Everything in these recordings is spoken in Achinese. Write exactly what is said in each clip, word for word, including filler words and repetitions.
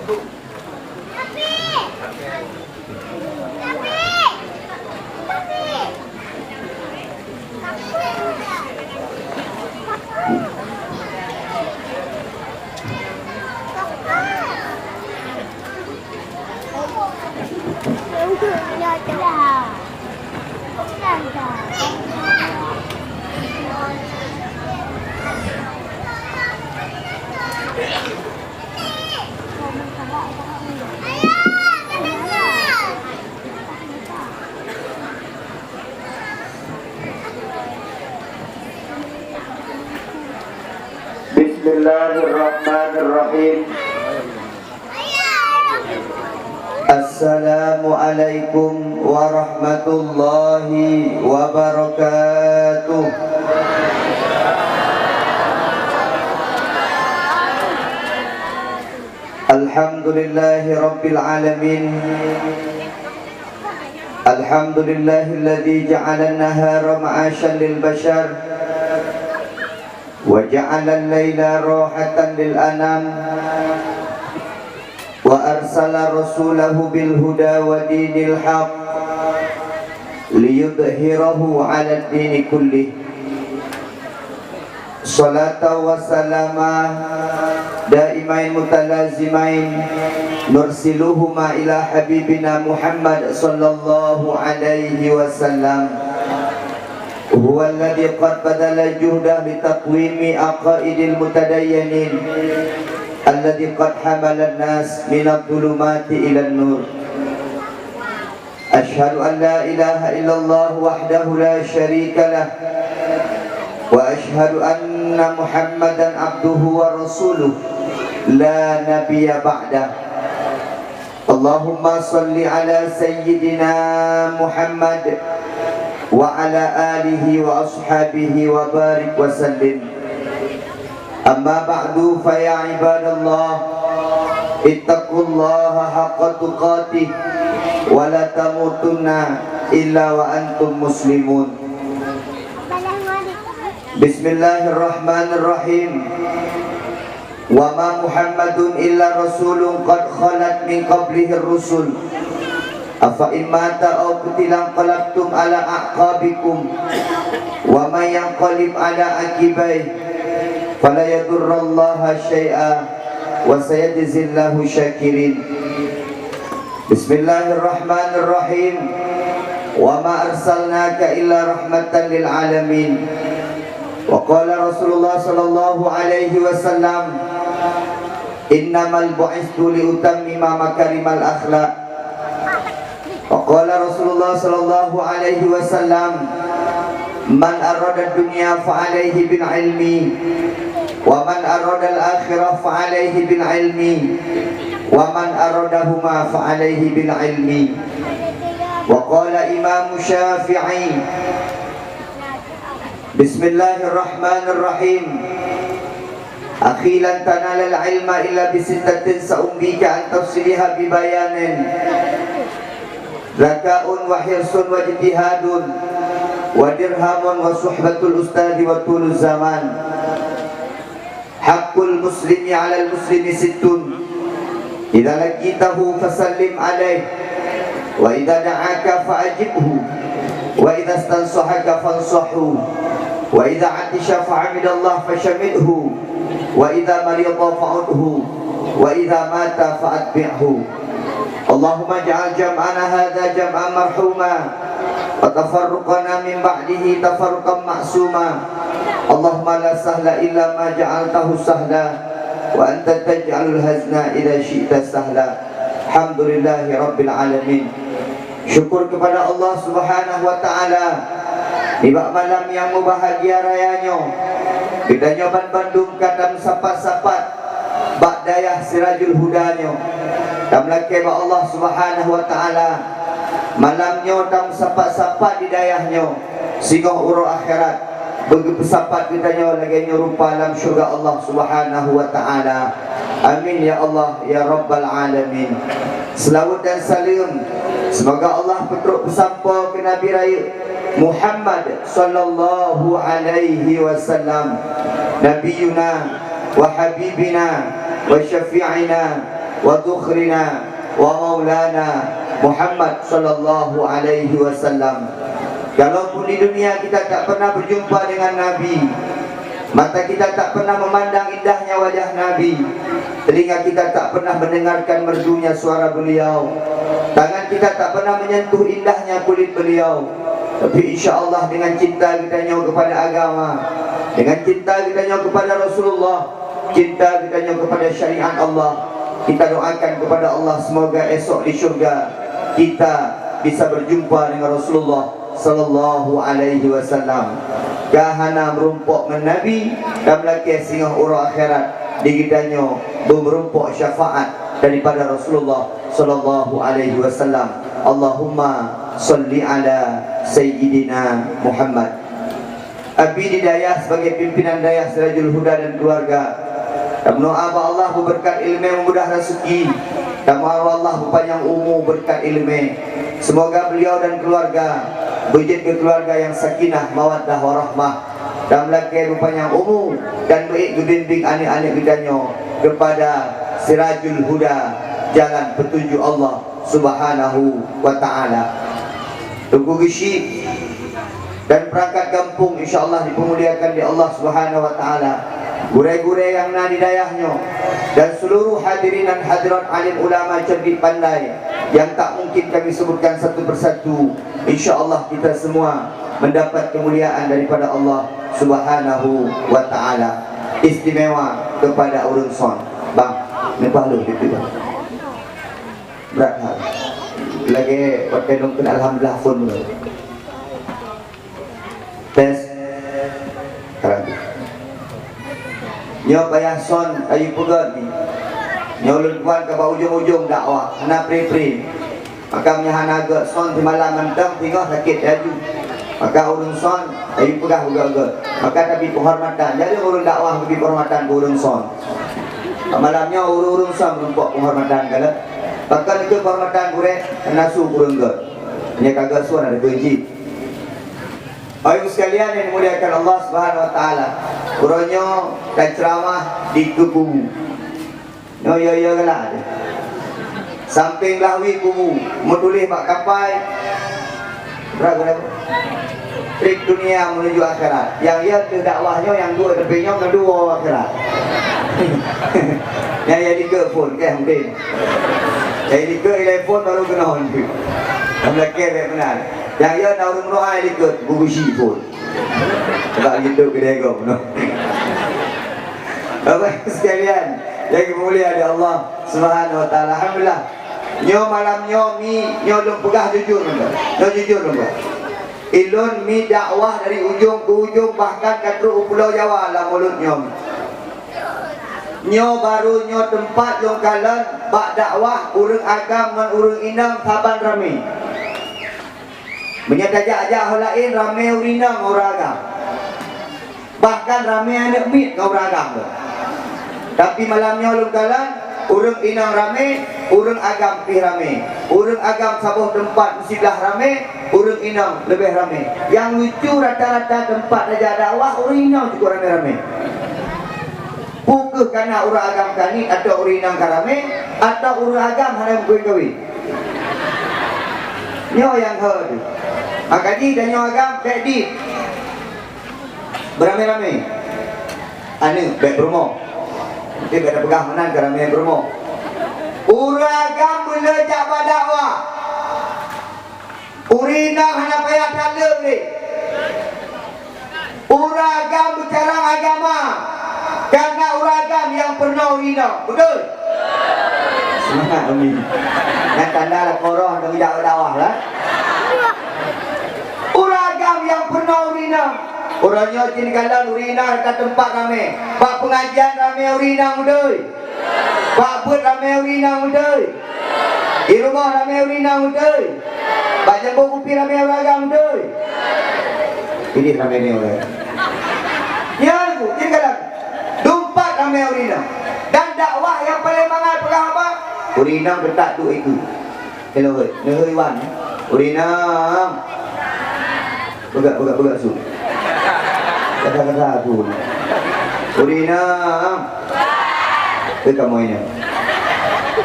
Bismillahirrahmanirrahim. Assalamualaikum warahmatullahi wabarakatuh. Alhamdulillahi rabbil alamin. Alhamdulillahilladzi ja'alan nahara ma'asyan lil bashar, wa ja'alal laila rahatan lil anam, wa arsala rasulahu bil huda wa dinil haq, liyudhhirahu 'alad dini kullih. Salatan wa salama daimain mutalazimain, nursiluhuma ila habibina Muhammad sallallahu alaihi wasallam. Huwa alladzi qad badala juhdah li taqwimi aqaidil mutadayyanin, alladzi qad hamalan nas minadh dhulumati ilan nur. Asyhadu an la ilaha illallah wahdahu la syarika lah, wa asyhadu anna Muhammadan abduhu wa rasuluh, la nabiyya ba'dah. Allahumma shalli ala sayyidina Muhammad wa ala alihi wa ashabihi wa barik wa sallim. Amma ba'du, fa ya ibadallah, ittaqullaha haqqa tuqatih wa la tamutunna illa wa antum muslimun. Bismillahirrahmanirrahim. Wa ma Muhammadun illa rasulun qad khalat min qablihir rusul. Afa in mata aw qutila inqalabtum ala a'qabikum, wa man yanqalib ala aqibaih, fala yadurrallaha syai'a, wa sayajzillahu syakirin. Bismillahirrahmanirrahim. Wa ma arsalnaka illa rahmatan lil alamin. Wa qala Rasulullah sallallahu alaihi wasallam, "Innamal bu'istu li utammima makarimal akhlaq." Wa qala Rasulullah sallallahu alaihi wasallam, "Man arada dunya fa alaihi bil ilmi, wa man arada al akhirah fa alaihi bil ilmi, wa man aradahuma fa alaihi bil ilmi." Wa qala Imam Syafi'i, Bismillahirrahmanirrahim. Akhi, lan tanalal ilma illa bisittatin sa'umbika an tafsiliha bibayanin. Dzaka'un wa hirsun wa ijtihadun wa dirhamun wa suhbatul ustadzi wa tuluz zaman. Haqqul muslimi 'alal muslimi sittun. Idza laqitahu fasallim 'alaihi, wa idza da'aka fa'ajibhu, wa idza stansahaka fansahu, wa idza 'atisha fahamidallaha fashammithu, wa idza marida fa'udhu, wa idza mata fa'atbi'hu. Allahumma ij'al jam'ana hadza jam'an marhuma, wa tafarruqana min ba'dihi tafarruqan ma'suma. Allahumma la sahla illa ma ja'altahu sahla, wa anta taj'alul hazna idza syi'ta sahla. Alhamdulillahi rabbil alamin. Syukur kepada Allah Subhanahu wa Ta'ala, nibak malam nyang mubahgia raya nyoe, geutanyoe banmandum ka tameusapat-sapat bak dayah Sirajul Huda nyoe. Tameulakée bak Allah Subhanahu wa Ta'ala, malam nyoe tameusapat-sapat di dayah nyoe, singoh uroe akhirat beugeupeusapat geutanyoe lagée nyoe rupa lam syeuruga Allah Subhanahu wa Ta'ala. Amin ya Allah ya Rabbal Alamin. Seulaweuet dan saleuem seumoga Allah peutrok peusampoe keu Nabi Rayeuk Muhammad sallallahu alaihi wasallam, nabiyuna wa habibina wa syafi'ina wa dzukhrina wa maulana Muhammad sallallahu alaihi wasallam. Kalaupun di dunia kita tak pernah berjumpa dengan Nabi, mata kita tak pernah memandang indahnya wajah Nabi, telinga kita tak pernah mendengarkan merdunya suara beliau, tangan kita tak pernah menyentuh indahnya kulit beliau, tapi insya Allah dengan cinta kita nyoe kepada agama, dengan cinta kita nyoe kepada Rasulullah, cinta kita nyoe kepada syariat Allah, kita doakan kepada Allah semoga esok di syurga kita bisa berjumpa dengan Rasulullah sallallahu alaihi wasallam. Ka hana meurumpok ngon Nabi, ka meulakée singoh uroe akhirat di geutanyoe beumeurumpok syafaat daripada Rasulullah sallallahu alaihi wasallam. Allahumma shalli ala sayyidina Muhammad. Abi di dayah sebagai pimpinan dayah Sirajul Huda dan keluarga, tameudoa bak Allah beubeureukat ileumé, meumudah raseuki. Tameudoa bak Allah beupanyang umu beureukat ileumé. Semoga beliau dan keluarga beujeuet keu keluarga nyang sakinah, mawaddah, warahmah, dan lakée beupanyang umu dan beuék geubimbéng aneuk-aneuk geutanyoe keupada Sirajul Huda, jalan peutunjuk Allah Subhanahu wa Ta'ala. Teungku Geuchik dan perangkat gampông, insya Allah, dipeumuliakan di Allah Subhanahu wa Ta'ala. Gurée-gurée nyang na di dayah nyoe dan seluruh hadirin dan hadirat, alim ulama cerdik pandai yang tak mungkin kami sebutkan satu persatu, insya Allah kita semua mendapat kemuliaan daripada Allah Subhanahu wa Ta'ala. Istimewa kepada ureuëng son. Bang, neupah lôn dikeue, bang. Brat that. Lagée watée lôn keuneuk alhamdulillah phon lôn. Tes. Terang. Nyoe payah son ayue peugét nyoe. Nyoe lôn tuan ka bak ujong-ujong dakwah, hana pri-pri. Maka meunyoe hana gét son simalam mantong, singoh sakét laju. Maka ureuëng son ayue peugah beugét-gét. Maka tabi penghormatan. Jadi ureuëng dakwah bagi penghormatan keu ureuëng son. Malam nyoe ureuëng-ureuëng son meurumpok penghormatan ka lheueh. Pakon keu penghormatan gurée, hana su ureuëng gét. Nyoe ka gét son ada keuji. Bapak Ibu sekalian yang dimuliakan Allah Subhanahu wa Taala, uroe nyoe taceuramah di Keukubu. Nyoe yo-yo galak deh. Sampéng Lawi Kubu, meutuléh bak kapai, berapa, berapa? Trip dunia menuju akhirat. Nyang yo teuh dakwah nyoe, nyang dua tapi nyoe keudua akhirat. Nyang ya dikeue phon, keh mungkin. Nyang dikeue ilée phon baru keunoe. Nyang lakée bèk meunan. Nyang yo na ureuëng meurunoe dikeue, geugusi phon. Sebab gitu gede gom, no. Bapak sekalian yang dimuliakan Allah Subhanahu wa Taala, alhamdulillah. Nyoe malam nyoe mi, nyoe lôn peugah jujur, nyoe jujur lôn peugah. Ilôn mi dakwah dari ujong ke ujong, bahkan ka trok u Pulo Jawa lam mulod nyoe. Nyoe baru nyoe teumpat lôn kalon bak dakwah ureuëng agam ngon ureuëng inong saban ramé. Meunyoe tajak-jak ho laén, ramé ureuëng inong ngon ureuëng agam. Bahkan ramé aneuk miet ngon ureuëng agam tu. Tapi malam nyoe lôn kalon, ureuëng inong ramé, ureuëng agam pih ramé. Ureuëng agam saboh teumpat meusiblah ramé, ureuëng inong leubeh ramé. Nyang lucu rata-rata teumpat tajak dakwah ureuëng inong cukôp ramé-ramé. Peu kheueh kana ureuëng agam ka niet atau ureuëng inong ka ramé, atau ureuëng agam hana geukawén-kawén? Nyoe nyang he tu. Maka jih tanyoe agam bèk dit. Beuramé-ramé. Aneuk bèk peurumoh. Tapi bèk tapeugah meunan ka ramé peurumoh. Ureuëng agam beuleueh jak bak dakwah. Ureuëng inong hana payah that le lé. Ureuëng agam beucarông agama, karena ureuëng agam nyang peurunoe ureuëng inong. Beutôi? Seumangat, Umi. Nyang tanda lakoe roh nyang jak dakwah, lah. Ureuëng agam nyang peurunoe ureuëng inong. Uroe nyoe cit kalon ureuëng inong ka teumpat ramé. Bak peungajian ramé ureuëng inong, beutôi? Bak beuet ramé ureuëng inong, beutôi? Di rumoh ramé ureuëng inong, beutôi? Bak jambô kupi ramé ureuëng agam, beutôi? Idéh ramé nyoe ureuëng. Ya, Teungku, cit kalon. Dumpat ramé ureuëng inong. Dan dakwah nyang paleng mangat peugah haba, ureuëng inong geutak duek iku. Hello, hei. Neuheu Iwan. Ureuëng inong. Peugah, peugah, peugah su. Kata-kata aku. Ureuëng inong. Keu kamoe nyoe.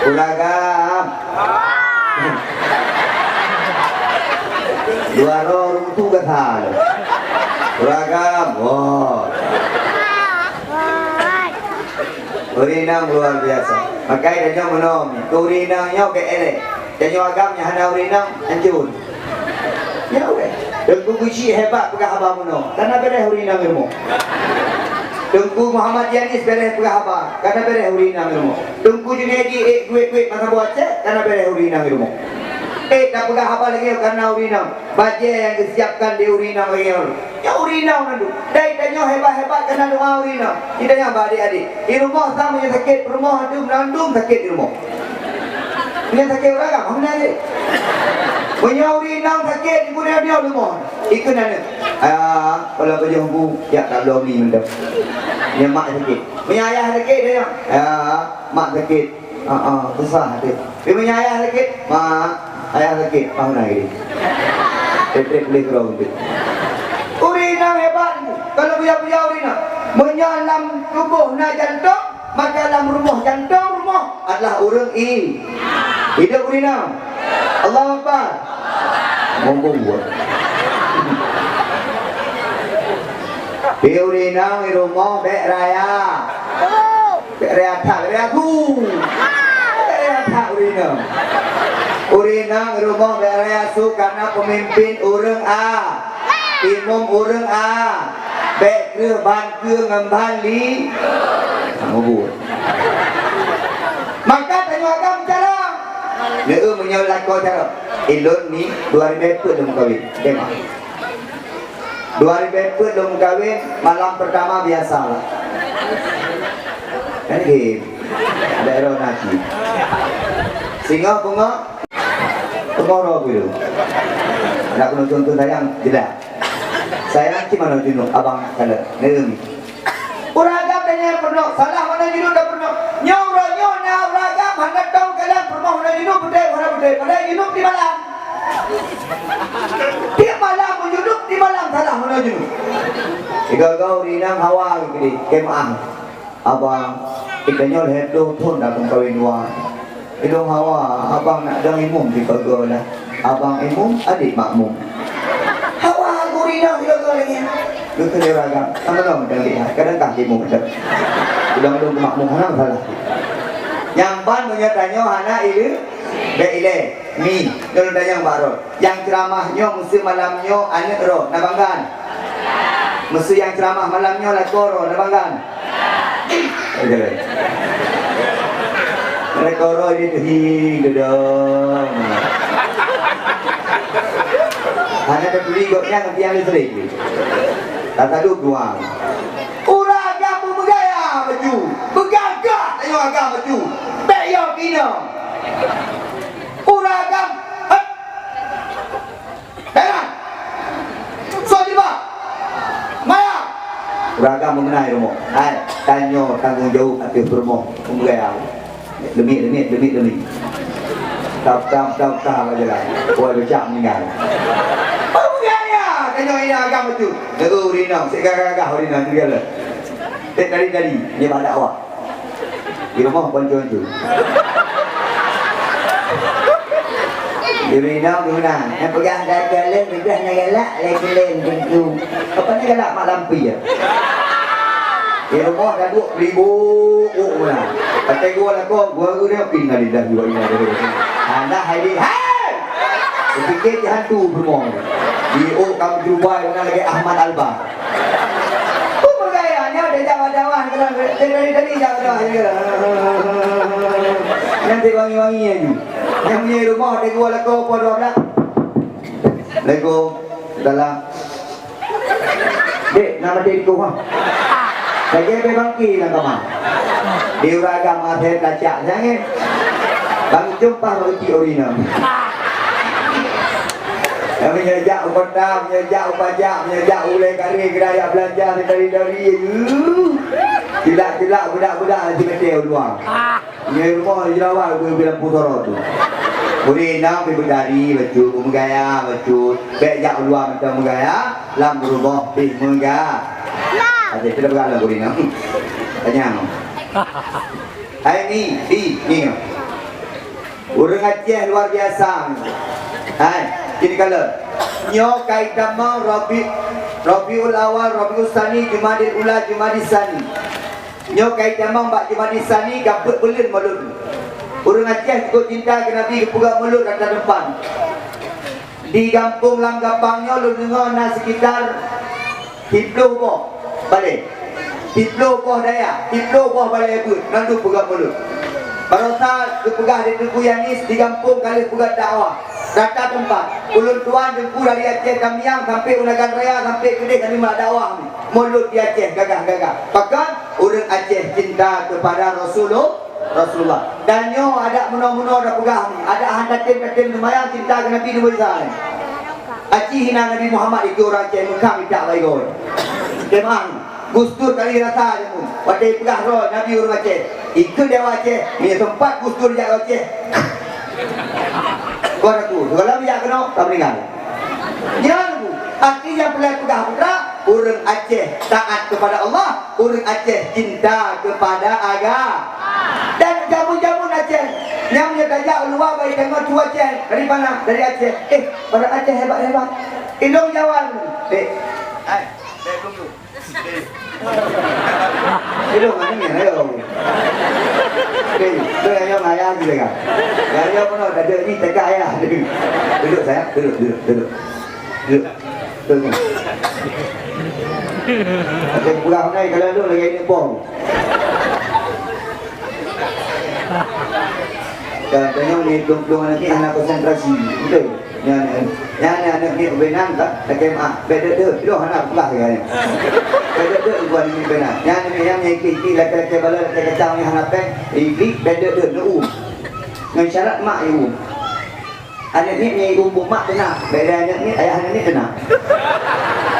Uragam. Dua roh runtu gata. Uragam. Wah. Ureueng inong luar biasa. Makanya tanyoe meunoe, ureueng inong nyoe keu elek. Tanyoe agam nyang hana ureueng inong, hancur. Ya weh. Teungku Guci hebat peugah haba meunoe, kana beureh ureueng inong ilmu. Teungku Muhammad Yanis beureh peugah haba, kana beureh ureueng inong ilmu. Teungku Junaidi, eh, kuet-kuet masa buat cek, kana beureh ureueng inong ilmu. Eh, tapeugah haba lagèe kana ureueng inong. Bajèe nyang geusiapkan di ureueng inong lagèe nyoe. Nyoe ureueng inong nyan tu. Dai tanyoe hebat-hebat kana doa ureueng inong. Kita nyang ba adik-adik. Di rumoh sama nyang sakét, rumoh dum, dum sakét di rumoh. Nyang sakét ureueng agam, mana sakét? Meunyoe ureueng inong sakét, di guna dia rumoh. Ikeu nyan. Ah, kalau bajèe bu, jak tak bloe mi mantap. Nyang mak sakét. Meunyoe ayah sakét dia. Ah, mak sakét. Ah, ah, susah hati. Tapi meunyoe ayah sakét, mak, ayah sakét, bangun lagi. Trép-trép boleh keluar gitu. Ureueng inong hebat. Kalau buya-buya ureueng inong. Meunyoe lam tuboh na jantong, maka lam rumoh jantong rumoh adalah ureueng i-, hidup ureueng inong. Allahu Akbar. Mumpung buat. Pi ureueng inong di rumoh bèk raya. Bèk raya that, bèk raya su. Bèk raya that ureueng inong. Ureueng inong rumoh bèk raya su karena pemimpin ureueng a. Imum ureueng a. Bèk kreueh ban keue ngon ban li. Nah, mubur. Maka tanyoe agam cara. Neu meunyoe lakoe cara. Ilôn ni dua ribèe peuet lôn meukawen. Tengok. Dua ribèe peuet lôn meukawen, malam pertama biasa lah. Kan gitu. Ada ero nasi. Singoh bungok, teumoro bulu. Ada penonton tu sayang, jelas. Sayang cuma nonton junub, abang nak kala. Neu. Ureueng agam dan nyang peurunoe, salah mana junub dan peurunoe. Nyoe uroe nyoe na ureueng agam hana tong kalan peurumoh hana junub, beutôi hana beutôi. Padahai junub di malam. Tiep malam meujunub, di malam salah mana junub. Tiga gau di inong hawa geude, kemah. Abang, kita nyoe lhèe ploh thon dak meukawen dua. Ilôn hawa, abang nak dong imum sigoe-goe lah. Abang imum, adék makmum. Hawa gurina sigoe-goe lagèe nyan. Geukheun lé ureueng agam, sama dong dong lé hai, kadang kah imum dak. Ulang dong makmum hana masalah. Nyang ban meunyoe tanyoe hana ilé, bèk ilèe. Mi, lôn tanyong bak droe. Nyang ceuramah nyoe meuseu malam nyoe aneuk droe, na banggan? Meuseu nyang ceuramah malam nyoe lakoe droe, na banggan? Oke. Lakoe droe ini tuhi gedong. Hana taturi gobnyan ngon tiang listrik. Tataduek dua. Ureueng agam beugaya baju, beugagah tanyoe agam baju. Bèk yo kina. Ureueng agam, hei! Heran! Soe jilbab? Maya! Ureueng agam meumeunai rumoh. Hai, tanyoe tanggong jaweueb ateueh peurumoh. Peumeugai awak. Leumit, leumit, leumit, leumit. Tap, tap, tap, tap, aja lah. Wah, becak meninggal. Peumeugai ya! Tanyoe ina agam beutôi. Neu ureueng inong, sik gagah-gagah ureueng inong, tu dia lah. Tek tadi-tadi, dia bak dakwah. Di rumoh kon cucu. Di rumoh guna. Nyang peugah gata lé, peugah nyang galak lé keulen tentu. Apa ni galak mak lampi ya? Di rumoh dah duk ribu uk guna. Kata gua lah kau, gua guna innalillahi wa inna ilaihi raji'un. Alah hai di hai. Pikir di hantu berumoh. Di uk kamu jumpa guna lagi Ahmad Albar. Peue gaya nyan, dia jawa-jawa, dia dari tadi jawa-jawa je. Nanti wangi-wangi laju. Nyang punya rumah, dia dua lakoe, apa dua belas? Assalamualaikum. Salam. Dek, nama dia ikut, ha? Lagi ada bangki dalam kamar. Di uragam ada pelacak, jangan. Bang jumpa bagi orang. Nyang meunyoe jak u kota, meunyoe jak u pajak, meunyoe jak u ulèe karé, keunan jak beulanja dari-dari, uh, cilak-cilak, beudak-beudak, hana meuteumèe u luwa. Meunyoe rumoh di Jawa, beu-, beu lampu sorot tu. Ureueng inong pih beudari bacut, meugaya bacut, bèk jak u luwa mantong meugaya, lam rumoh pih meuga-. Até kita peugah lom ureueng inong. Tanyong. Hai ni, di, ni. Ureuëng Aceh luar biasa. Hai, kini kalon. Nyoe ka itamong Rabi-, Rabiul Awal, Rabiul Tsani, Jumadil Ula, Jumadil Tsani. Nyoe ka itamong bak Jumadil Tsani ka peuet buleuen Maulud. Ureuëng Aceh cukup cinta keu Nabi, geupeugah Maulud rata teumpat. Di gampông lam gampang nyoe lôn deungoe na sekitar siplôh boh balée. Siplôh boh dayah, siplôh boh balée beuet, nyan dum peugah Maulud. Baroesa geupeugah di Teungku Yanis di gampông ka lheueh peugah dakwah. Rata teumpat, ulôn tuan Teungku dari Aceh Tamiang sampai u Nagan Raya sampai keudeh ka lheueh dakwah. Maulud di Aceh gagah-gagah. Pakon? Ureuëng Aceh cinta kepada Rasulullah. Rasulullah. Dan nyoe adak meunoe-meunoe tapeugah ni, adak han tatem-tatem neumayang cinta keu Nabi Musa ni. Aci hina Nabi Muhammad itu ureuëng Aceh Mekah minta baigoi. Teuma Gus Dur kali rasa je mu. Watée peugah roh Nabi ureuëng Aceh. Ikeu dewa Aceh, meunyoe sempat Gus Dur jak Aceh. Kon aku, kalau bijak keunoe, ka meuninggai. Nyan, artinya peulai peugah putra, ureuëng Aceh taat kepada Allah, ureuëng Aceh cinta kepada agama. Dan jameun-jameun Aceh, nyang meunyoe tajak u luwa bak tanyoe su Aceh, dari mana? Dari Aceh. Eh, orang Aceh hebat-hebat. Ilong Jawa. Eh, hai, belum tu. Ilong mana ni, ayo. Eh, tu yang ayah juga kan? Ya, ya, mana? Ada ni, tegak ayah. Duduk, sayang. Duduk, duduk, duduk. Duduk. Duduk. Ada kurang ni, kalau duduk lagi ni, bom. Dan tengok ni, pelung-pelung anak ni, hana konsentrasi. Betul? Nyan, nyan, nyan aneuk miet ubé nan ka, lakée meu'ah, bék deuek-deuek, piloh hana peugah lagée nyan. Bék deuek-deuek, ibu aneuk miet ubé nan. Nyan aneuk miet nyang iklik-iklik, lakée-lakée baloi, lakée kacang nyang hana péng, iklik, bék deuek-deuek, neu'uem. Ngon syarat mak iuem. Aneuk miet nyang iuem buet mak teunang, bék deuek aneuk miet, ayah aneuk miet teunang.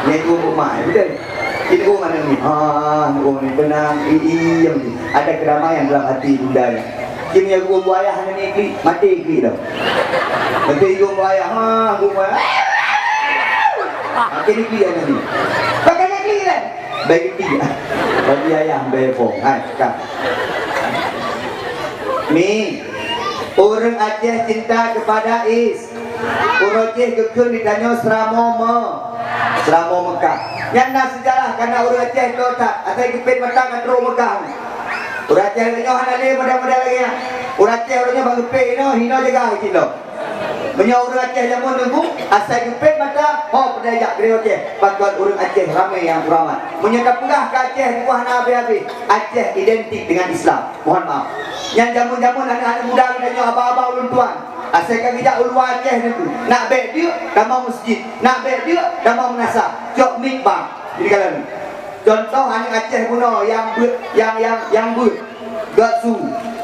Nyang iuem buet mak, beutôi. Iuem aneuk miet, ah, neu'uem ni teunang, i, i, nyang ni. Ada kedamaian dalam hati bunda nyan. Jih meunyoe geugumbôi ayah hana iklik, maté iklik dah. Maté geugumbôi ayah, ha, geugumbôi ayah. Maté iklik ayah ni. Pakai iklik dah. Baik iklik. Bagi ayah bayar pom. Hai, ka. Mi, ureuëng Aceh cinta kepada is. Uroe jih geukheun geutanyoe Seuramoe Me-, Seuramoe Meukah. Nyan na seujarah, kana ureuëng Aceh toe that, asai geupét mata ka trok Meukah. Ureuëng Aceh uroe nyoe hana lé model-model lagée nyan. Ureuëng Aceh uroe nyoe ban geupét inoe, hinoe jaga cit lom. Meunyoe ureuëng Aceh jameun Teungku, asai geupét mata, ho peudeh jak keudeh Aceh, pakon ureuëng Aceh ramé nyang kuramat. Meunyoe tapeugah keu Aceh, tuha hana habéh-habéh, Aceh identik dengan Islam. Mohon maaf. Nyan jameun-jameun aneuk-aneuk muda geutanyoe, aba-aba ulôn tuan. Asai ka geujak u luwa Aceh nyoe, nak bék deuk tamong meuseujid, nak bék deuk tamong meunasah, cok mic bang. Jadi kalau ni. Contoh aneuk Aceh bunoe nyang beuet, nyang, nyang, nyang beuet, geusu,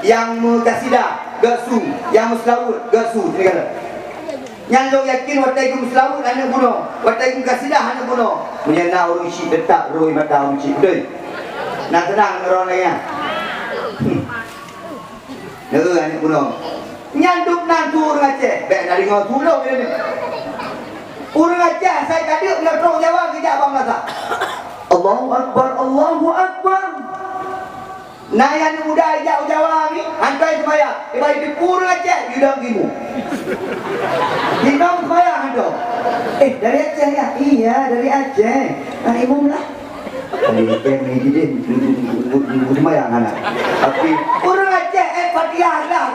nyang meukasidah, geusu, nyang meuseulaweuet, geusu. Jadi kalau. Nyan lôn yakin watée geumeuseulaweuet aneuk bunoe, watée geumeuqasidah aneuk bunoe. Meunyoe na ureuëng syik teutap rhoi mata ureuëng syik, beutôi? Na seunang ngon droe nyan? Hmm. Neu aneuk bunoe. Nyan dum nan su ureuëng Aceh, bék na deungoe su lôn nyoe. Ureuëng Aceh asai ka deuk ngon trok Jawa geujak bang masak. Allahu Akbar, Allahu Akbar. Na nyang muda ijak u Jawa ni, hantom seumayang. Iba iteupeue ureuëng Aceh, yue dong timu. Inong seumayang hantom. "Eh, dari Aceh ya?" "Iya, dari Aceh." "Ah, imum lah." Dari Aceh ni, jadi, seumayang anak. Tapi ureuëng Aceh, eh, Fatihah lah.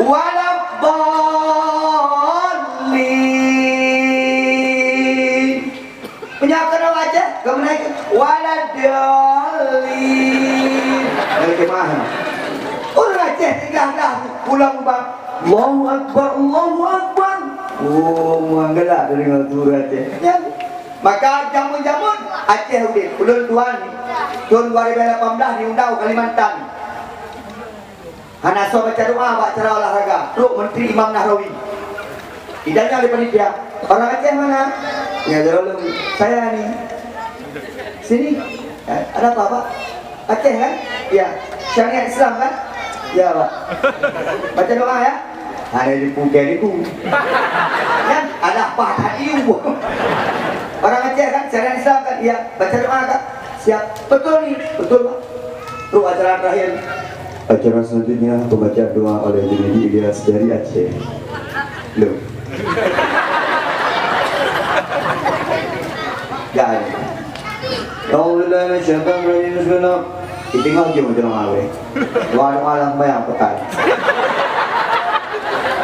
Waladdallin. Meunyoe keunoe Aceh, keumeunai waladdallin. Dari jemaah. Ureuëng Aceh tinggal dah pulang ubak. Allahu Akbar, Allahu Akbar. Oh, meuanggalak dari ngon turun Aceh. Ya. Maka jameun-jameun Aceh udeb. Ulôn tuan, tahun dua ribu lapan belas diundang u Kalimantan. Hana soe baca doa bak acara olahraga, trok Menteri Imam Nahrawi. Ditanya oleh panitia, "Orang Aceh mana?" Ya, jawab lagi, "Saya ni." "Sini." "Eh, ada apa, Pak?" "Aceh, kan?" "Ya." "Syariat Islam, kan?" "Ya, Pak." "Baca doa, ya." Ada di pukai itu. Kan? Ada apa tadi? "Orang Aceh, kan? Syariat Islam, kan?" "Ya." "Baca doa, Kak." "Siap." "Betul ni?" "Betul, Pak." Trok acara terakhir. Acara selanjutnya, pembacaan doa oleh Junaidi Ilyas dari Aceh. Loh. Gai. A'udzubillahi minasyaitonirrajim. Bismillah. Di tengah jom jemaah weh. Doa-doa lam sembahyang pekat.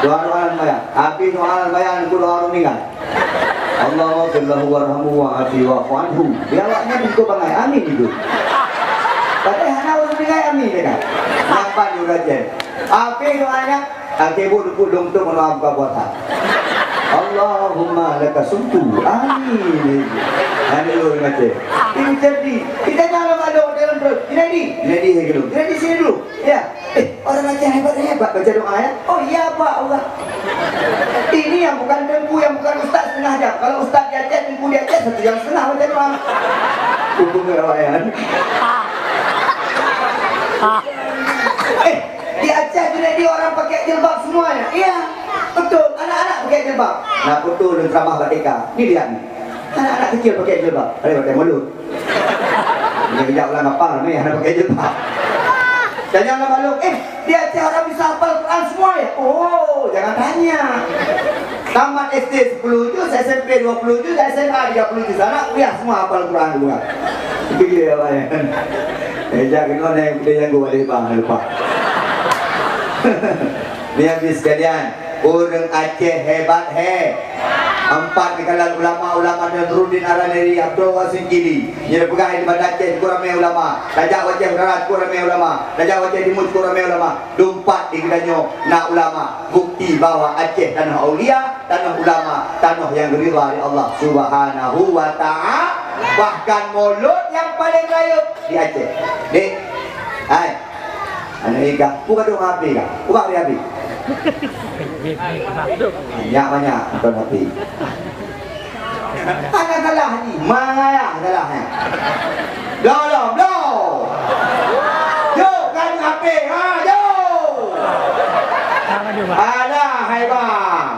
Doa-doa lam sembahyang. Habis doa lam sembahyang, doa orang meninggal. Allahumma fir lahu warhamhu wa'afihi wa'fu anhu. Di awaknyan ikut bangai. Amin itu. Padahal hana ureueng tinggai amin dia kan. Nyapan di ureueng Aceh. Ape doanya? Akhé buet dukuk dong tu meunyoe buka puasa. Allahumma laka sumtu. Amin. Hana ureueng Aceh. Ini jadi. Kita jangan malu dalam perut. Ini di. Ini di dulu. Ini di sini dulu. Ya. Eh, orang Aceh hebat-hebat baca doa ya. Oh iya Pak Allah. Ini yang bukan tengku, yang bukan ustaz setengah jam. Kalau ustaz di Aceh, tengku di Aceh satu jam setengah baca doa. Hukum ya. Eh, di Aceh tu dia orang pakai jilbab semuanya. Iya, betul. Anak-anak pakai jilbab. Nah, betul ceramah Merdeka. Ni lihat ni. Anak-anak kecil pakai jilbab. Ada pakai mulut. Dia kejap ulang apa ramai yang pakai jilbab. Tanya lah balok, eh, di Aceh orang bisa hafal Quran semua ya? Oh, jangan tanya. Tamat S D sepuluh juz, S M P dua puluh juz, S M A tiga puluh juz. Anak kuliah semua hafal Quran semua. Bila ya, Pak, ya? Eh, jangan kena naik dia yang gua deh, Bang, lupa. Ni habis sekalian. Ureueng Aceh hebat he. Empat di kalangan ulama-ulama dan Rudin Araneri Abdul Wasin Kili. Nyang peugah di Banda Aceh cukup ramé ulama. Tajak Aceh Utara cukup ramé ulama. Tajak Aceh Timu cukup ramé ulama. Dumpat di geutanyoe na ulama. Bukti bahwa Aceh tanoh aulia, tanoh ulama, tanoh nyang ridha di Allah Subhanahu wa Ta'ala. Bahkan mulod nyang paling rayeuk di Aceh. Dek, hai. Aneuk Ika, buka dong H P kah? Buka di H P. Banyak-banyak nonton H P. Hana salah ni, marah salah ni. Bloe, bloe, bloe. Jok kan H P, ha, jok. Alah, hai bang.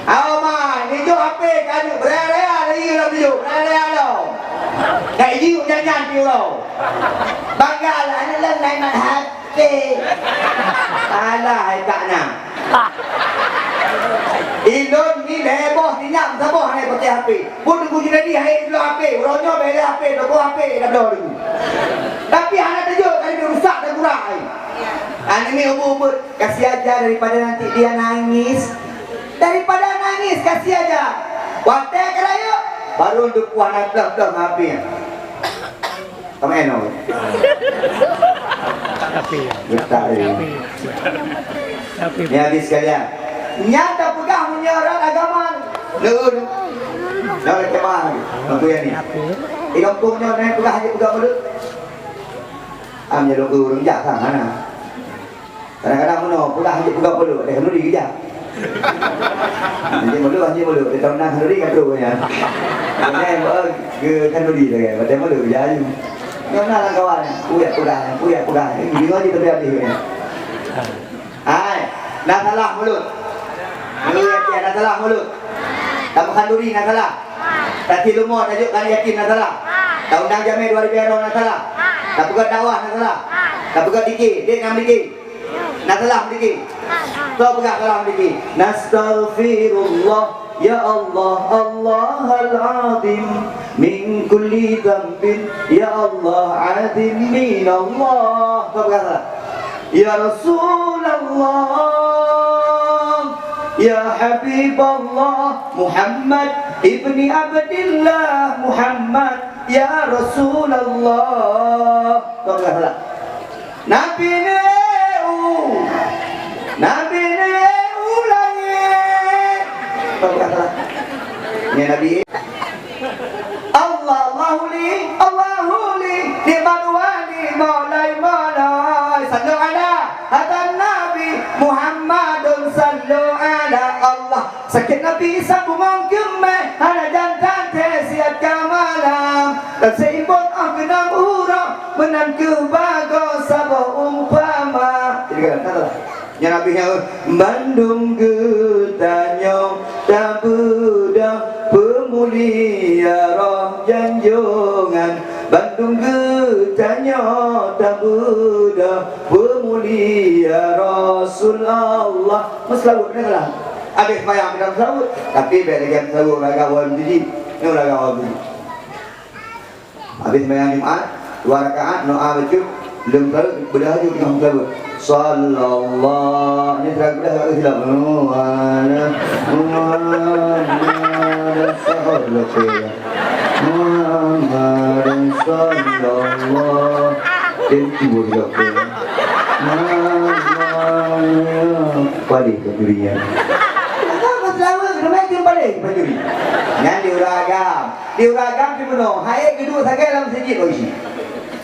Awa man, ni jok H P ka jok, beraya-raya lagi lam jok, beraya-raya lom. Nak jok nyan-nyan ti uroe. Bangga lah, aneuk lôn naik mat H P. Alah, hai tak na. Ilôn ni lhèe boh sinyak saboh hai pakai H P. Pun Teungku Junedi hai ilôn H P, uroe nyoe bèk lé H P, toko H P dak bloe Teungku. Tapi hana teujok, tadi rusak teugurak hai. Aneuk ni ubit-ubit, kasih aja daripada nanti dia nangis. Daripada nangis, kasih aja. Watèe ka rayeuk, baru dukuh na ploh-ploh meuhabéh. Kamu eno. Tapi, getak tapi, ini. Tapi, ni habis sekalian. Nyata peugah meunyoe rot agama. Leueun. Dah jemaah. Aku yang ni. Di kampung nyoe naik peugah aja peugah mulut. Am nyelok ureueng jak ka mana? Kadang-kadang meunoe, peugah hanjeuet peugah peuduek, eh, khanuri geujak. Hanjeuet peuduek, hanjeuet peuduek, di tahun nan khanuri ka trok nyan. Nyan, eh, ke khanuri lagèe, batèe peuduek geujak aju. Nyoe na lam kawan, peue jak peugah, peue jak peugah, eh, deungoe jih tapi habéh nyan. Hai, na salah mulut. Mulut yatim, na salah mulut. Tameuh khanuri, na salah. Taci leumo, tajok kali yatim, na salah. Taundang jamèe dua ribèe droe, na salah. Tapeugöt dakwah, na salah. Tapeugöt dikir, dek na meudikir. Na salah meudikir. Soe peugah salah meudikir? Nastaghfirullah, ya Allah, Allahal azim, min kulli dzanbin, ya Allah, azim minallah. Soe peugah salah? Ya Rasulullah, ya Habiballah, Muhammad ibni Abdillah, Muhammad, ya Rasulullah. Soe peugah salah? Nabi neu u, Nabi neu u langèt. Apa kata? Ni Nabi. Allah, Allahu li, Allahu li, ni'mal wali, maulai, maulai. Sallu ala hadan Nabi Muhammadun, sallu ala Allah. Sakét Nabi sambung ngon keumeh, hana jantan teuh siat ka malam. Dan seimbon ah geunam uroe, meunan keuh bagoe saboh umpama. Jadi, kata, kata. Nyan Nabi nyan, bandum geutanyoe tabeudôh peumulia roh janjongan. Bandum geutanyoe tabeudôh peumulia Rasul Allah. Meuseulaweuet, beuna lah. Abéh seumayang, beuna meuseulaweuet. Tapi bèk lagèe meuseulaweuet ureueng agam awai meuseujid. Nyoe ureueng agam awai meuseujid. Abéh seumayang Jumat, dua rakaat, doa bacut, lheueh meuseulaweuet, beudôh aju teungoh meuseulaweuet. Sallallahu, nyan sira geudah kat Islam. Muhammad, Muhammad, Muhammad, Muhammad, sallallahu. Dia cuba juga ke. Muhammad, paling pencurian. Maka meuseulaweuet, ramé tu paling pencuri. Nyan di ureueng agam. Di ureueng agam di bunoe, hai geuduek sagai lam sijid, oh, isi.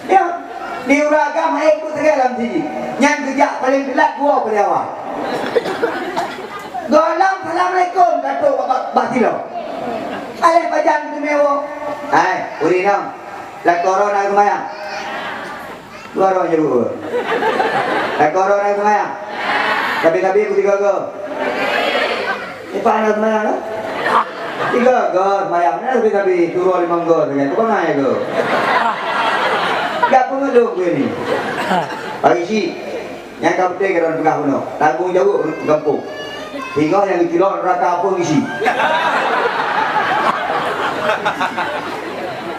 Ya, di ureueng agam hai geuduek sagai lam sijid. Nyan geujak paléng teulat dua peurewa. Gohlom assalamualaikum, ka trok bak, bak, bak silo. Aléh pajan geuteumeue woe. Hai, ureueng inong, lakoe droe na seumayang? Dua droe jaweueb. Lakoe droe na seumayang? Sabe-sabe ku tiga go. Ipa na seumayang, kan? Tiga go seumayang. Na sabe-sabe, suroe limong go sagai. Keu bangai go. Jak peungeut lôn keu ini. Pak Geuchik, nyang ka beutôi keu droen peugah bunoe. Tanggong jaweueb ureueng gampông. Singoh nyang geucilok raka peue gisi.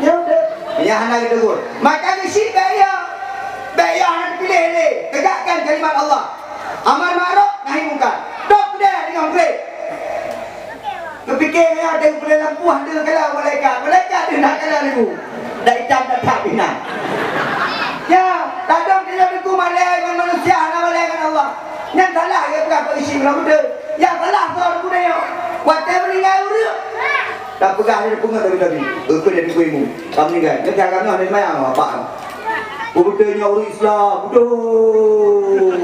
Ya, nyang hana geutegur. Maka geuchik bèk yo. Bèk yo hana teupiléh lé. Tegakkan kalimat Allah. Amar ma'ruf nahi mungkar. Tok peudeh deungon grade. Geupike nyan deuh peudeh lampu deuh kala malaikat. Malaikat deuh na kala lagu. Dak itam dak that binan. Ya, ladôm di dalam teungku malèe ngon manusia hana malèe ngon Allah. Nyan salah geupeugah polisi ulang muda. Nyang salah soe guna nyoe. Watèe meuninggai ureueng. Tapeugah lé peungeut tabi-tabi. Geukheun lé teungku imum. Ka meuninggai. Nyan siaga nyoe hana seumayang, bapak. Peubeuteue nyoe ureueng Islam. Beutôi.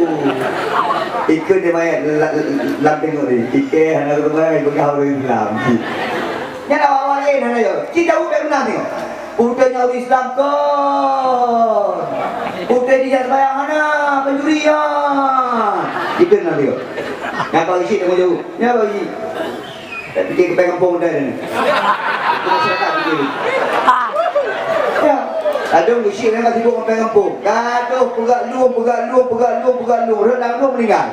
Ikheun lé manyèt la-, la-, lam teungoh ni. Ikheun hana seumayang, peugah ureueng Islam. Nyan awak-awak laén hana yo. Ci Daud dak meunan tengok. Peubeuteue nyoe ureueng Islam kon. Peubeuteue dijak seumayang hana, pencuri nyan. Ikheun lam teungoh. Nyan Pak Geuchik tanggung jaweueb. Nyan Pak Geuchik. Tapi keu kepeng gampông dah ni. Keu masyarakat kecil. Ya. Ladôm Geuchik nyan ka sibuk ngon kepeng gampông. Gadoh peugah lôn, peugah lôn, peugah lôn, peugah lôn. Rhot lam lôn meuninggai.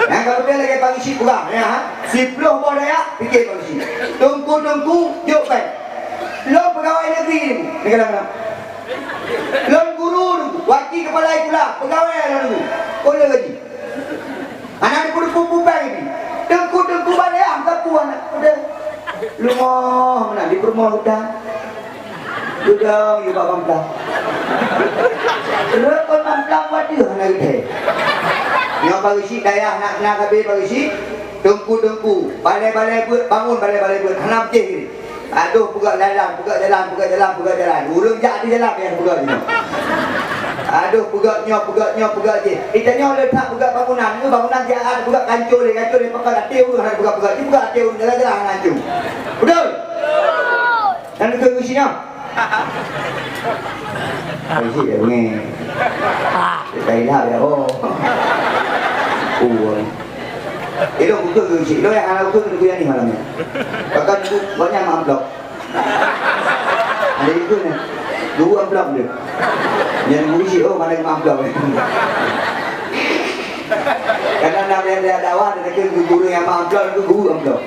Nyang ka beutôi lagèe Pak Geuchik peugah, ya, ha? Siploh boh dayah, pike Pak Geuchik. Teungku-teungku, jok bèk. Lôn peugawai negeri ni, negara mana? Lôn guru ni, wakil kepala sekolah, peugawai lôn ni. Kon lôn gaji. Aneuk deungon pupuk pupuk pèng ini. Teungku-teungku balèe ah, sapeue aneuk muda. Leumoh meunan di peurumoh hutan. Geudong yue bak mamplam. Rot kon mamplam watèe hana geuthèe. Nyoe Pak Geuchik dayah na, na sabe Pak Geuchik. Teungku-teungku, balèe-balèe beuet, bangon balèe-balèe beuet, hana beuteh lé. Adoh peugah jalan, peugah jalan, peugah jalan, peugah jalan. Ureueng jak di jalan nyang peugah jinoe. Adoh peugah nyoe, peugah nyoe, peugah jih. Di tanyoe le that peugah bangunan, nyoe bangunan siat peugah kancô lé, kancô lé, pakon até ureueng hana peugah-peugah, jipeugah até ureueng jalan-jalan hana ancô. Beutôi? Nyan keuh Geuchik nyoe. Geuchik ya beungèh. Kita ilham ya, oh. Oh. Ilôn keu Geuchik, ilôn nyang hana keu Geuchik ni malam ni. Bahkan tu banyak mak amplop. Ada itu ni. Dua amplop dia. Yang Geuchik, oh, mana mak amplop ni. Karena nak lihat-lihat dakwah, dia kata guru yang mak amplop itu guru amplop.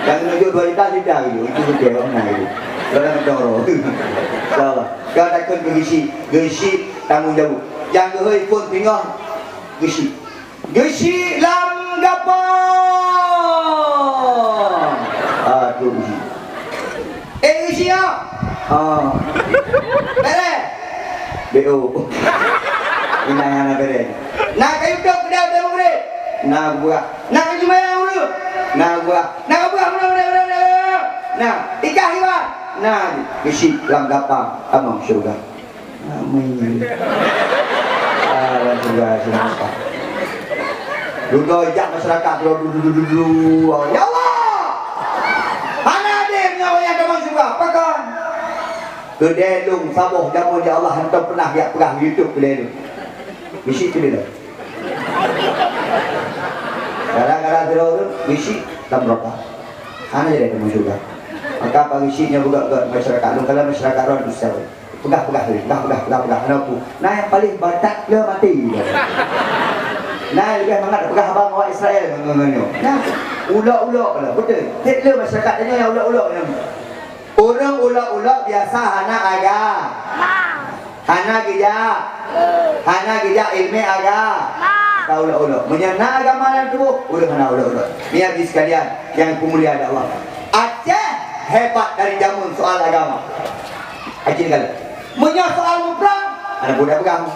Dan menuju dua juta, juta gitu. Itu betul, mana gitu. Dalam doro. Insyaallah. Kau takut Geuchik, Geuchik tanggung jawab. Nyang geuhôi phôn teungoh Geuchik. Geuchik lam gampông. Aduh. Eh, Geuchik ah. Ah. Bèrèh. B O. Inai hana bèrèh. Na kayu tok keudau tok murit. Na buah. Na kayu mayang ulu. Na buah. Na buah mula mula mula mula. Na ikah iwa. Na Geuchik lam gampông tamong syurga. Amin. Ah, lam syurga, syurga. Dudoe jak masyarakat dudoe, dudoe, dudoe, dudoe. Ya Allah! Hana adé meunyoe nyang tamong syurga. Pakon? Keudè lôn saboh jameun ya Allah hantom peunah jak peugah YouTube keudè lôn. Bisi keudè lôn. Gara-gara sidroe tu bisi lam rokok. Hana jadi tamong syurga. Maka pagi syiek nyoe beugöt-göt masyarakat, lôn kalon masyarakat Ron Ustaz. Peugah-peugah tadi, peugah-peugah, peugah-peugah. Hana peue. Na nyang paléng batat le maté. Na nyang leubeh mangat peugah abang awak Israel ngon, ngon, ngon nyoe. Nah, ulok-ulok le, beutôi. Tiep le masyarakat tanyoe nyang ulok-ulok nyoe. Ureueng ulok-ulok biasa hana aga. Hana geujak. Hana geujak ileumèe aga. Ka ulok-ulok. Meunyoe na agama lam tuboh, ureueng hana ulok-ulok. Meunyoe jih sekalian nyang peumulia lé Allah. Aceh hebat dari jameun soal agama. Aceh Negara. Meunyoe soal muprang, hana peue tapeugah.